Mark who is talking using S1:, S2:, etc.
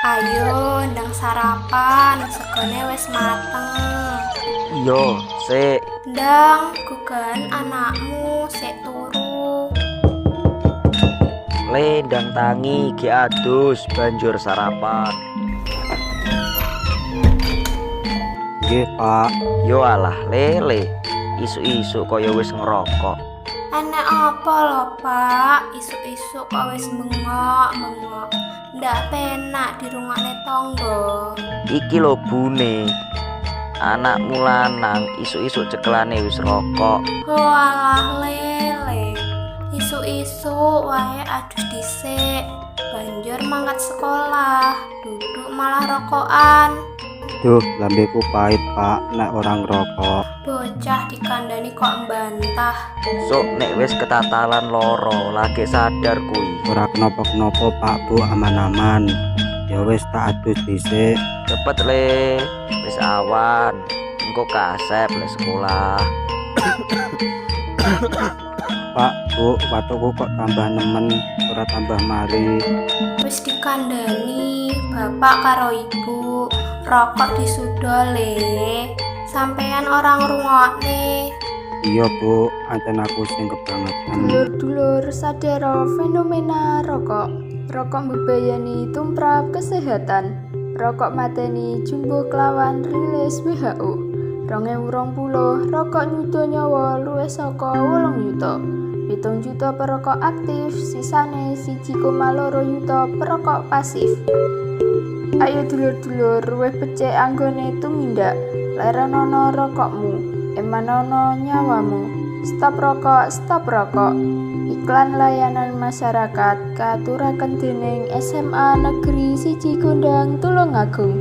S1: Ayo ndang sarapan, segone wis mateng.
S2: Iya, sik.
S1: Ndang, gugahen anakmu sik turu.
S2: Le, ndang tangi, ge adus, banjur sarapan.
S3: Nggih, Pak.
S2: Yo alah, lele. Isuk-isuk kaya wis ngerokok.
S1: Enek apa lho, Pak? Isuk-isuk kok wis bengok-bengok. Ndak penak dirungokne tangga.
S2: Iki lho bune. Anakmu lanang isuk-isuk cekelane wis rokok.
S1: Oh alah lele. Isuk-isuk wae adus dhisik. Banjur mangkat sekolah, duduk malah rokokan.
S3: Duh, lambeku pahit, Pak, nek ora ngrokok.
S1: Bocah dikandani kok mbantah.
S2: Sok nek wis ketatalan loro, lagi sadar kuwi.
S3: Ora kenapa-kenapa, Pak, Bu, aman-aman. Ya wis tak adus dhisik.
S2: Cepet le, wis awan. Engko kasep le sekolah.
S3: Pak, Bu, watukku kok tambah nemen, ora tambah mari.
S1: Wis dikandani bapak karo ibu, rokok disudo le. Sampeyan ora ngrungokne.
S3: Iya, Bu, ancen aku sing kebangetan.
S4: Dulur-dulur sadaro fenomena rokok. Rokok mbebayani tumrap kesehatan. Rokok mateni jumbuh kelawan rilis WHO. 2020 rokok nyuda nyawa luwih saka 8 yuta. 7 juta perokok aktif, sisane 1,2 yuta perokok pasif. Ayo dulur-dulur luwih becik anggone tumindak. Lerenono rokokmu, emanono nyawamu. Stop rokok, stop rokok. Iklan layanan masyarakat kaaturaken dening SMA Negeri 1 Gondang, Tulungagung.